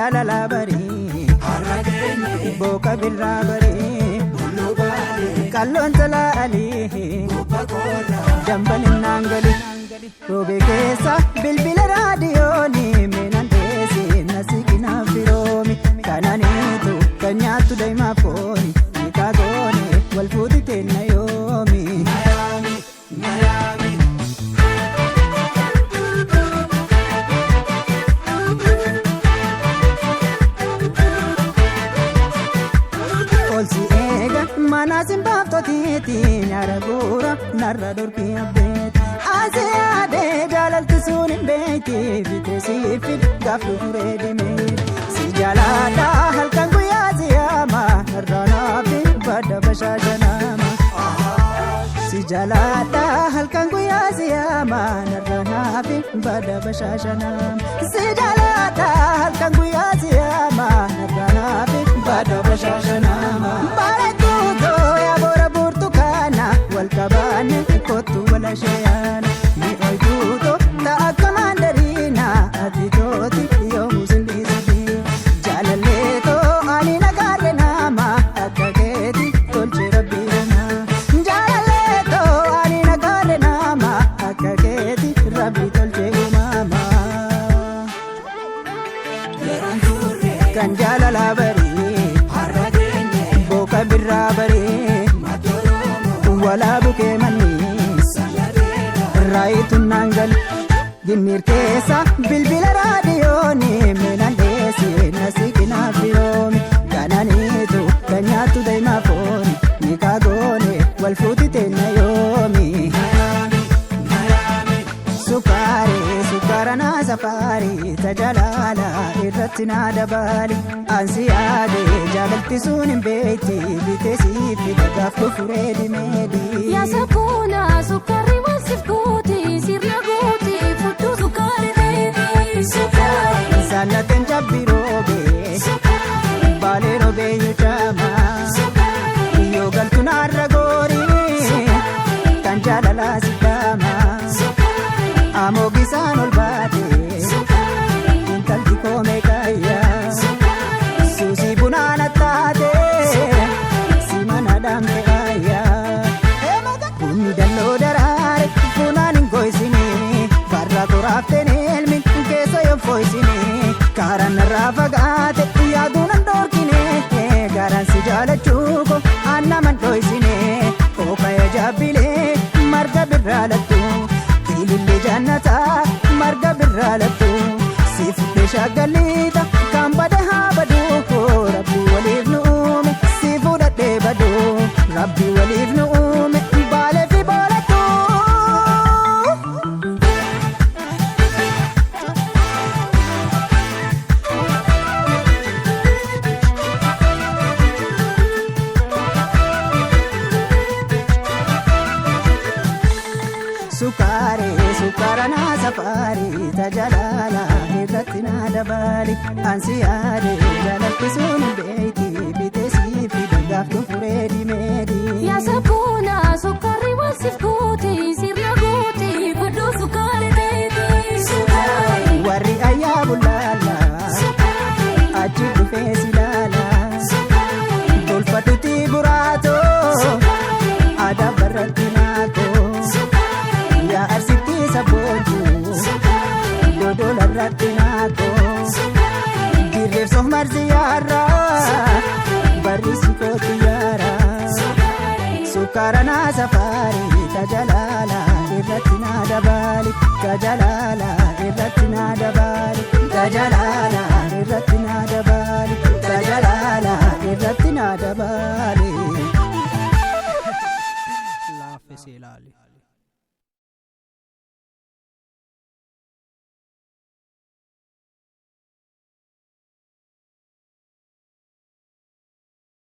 jaalala barii booka birraa barii qalloon talaalii dambalinnaan gali roobee keessa bilbila raadiyooni meenaan deessi nasiqinaa firoomi kananiitu kan nyaattu daa'imaa fooni hiikaa goone wal fuuti teenna yoomi. Olsi eega mana simbaaftotiiti nyaara guura narra dhorkii abbeeti. Asii yaadee jaalalti sun hin beekti bitee siifid gaaf dhufuree deemee. Si jaaladha halkan guyyaa siyaama narra naafi badda bashaashanaama. Si jaaladha halkan guyyaa siyaama narra naafi badda bashaashanaama. Si jaaladha halkan guyyaa siyaama narra naafi badda bashaashanaama. Bareedduu yaa boora burtukaana wal qabaanne kottu wal asheeyaana. Mi'ooytuuto ta'a akka maandariina ati tooti yoomuu sindhiisuuti. Jaalalleetoo ani nagaarre nama akka keeti tolche rabbi uumaa. Jaalalleetoo ani nagaarre nama akka keeti rabbi tolche uumaama. Kan jaalala barii booka birraa barii walaa bukee manii raayitu naan gali ginniir keessa bilbila raadiyooni meenaan deessi nasiqinaa firoomi kananiitu kan nyaattu daa'imaa fooni nikaa goone wal fuuti teenna yoomi. Sukkaari sukkaara naa safaari tajaajila irratti naa dabaali ansi yaade jaalalti sun hin beekti bitee siifi dhagaaf gufuree dimeedi. Yaa sakkuuna sukkaarri wal siif gooti sirna gooti fudhu sukkaari ta'e sukkaari. Saallateen jabbi roobee Sukkaari. Baalee roobee yoo caama Sukkaari. Yoo galtu naarra goori kan jaalalaa si dhaama Sukkaari. Amoogisaan ol baate Sukkaari. Intalti koomee kaayyaa. Sukkaari. Suusii bunaan attaate si mana dhaamte ayyaa. Bunni dalloo daraare funaan hin goysine farra koraafteen elmi keessa yoo fooysine kaaraan narraa fagaate yaaduun an dhorkine garaan si jaalachuu ko annaman dhoysine ookaya jaabbilee marga birraa lattu ilillee jannataa marga birraa lattu si fuudhee shaggaliita kan bade haa baduu rabbi waliif nu uume si fuudhadhee baduu rabbi waliif nu uume baalee fi boolattuu. Sukkaari sukkaara naa safaari tajaajila irratti naa dabaali ansi yaade jaalalti sun hin beeyti bitee siifi dhagaaf gufuree dimeedi. Yaa sakkuuna sukkaarri wal siif gooti sirna gooti fudhu sukkaari ta'e sukkaari. Warri ayyaa bullaala Sukkaari. Achi dhufee si laala Sukkaari. Tolfatutti buraatoo Sukkaari. Aadaa barratti naakoo Sukkaari. Yaa arsitti sabootu Sukkaari. Dodola irratti naakoo Sukkaari. Dirreef marsi yaara barri si kootu yaara. Sukkaari. Sukkaara naa safaari tajaajila irratti naa dabaali tajaajila irratti naa dabaali tajaajila irratti naa dabaali tajaajila irratti naa dabaali.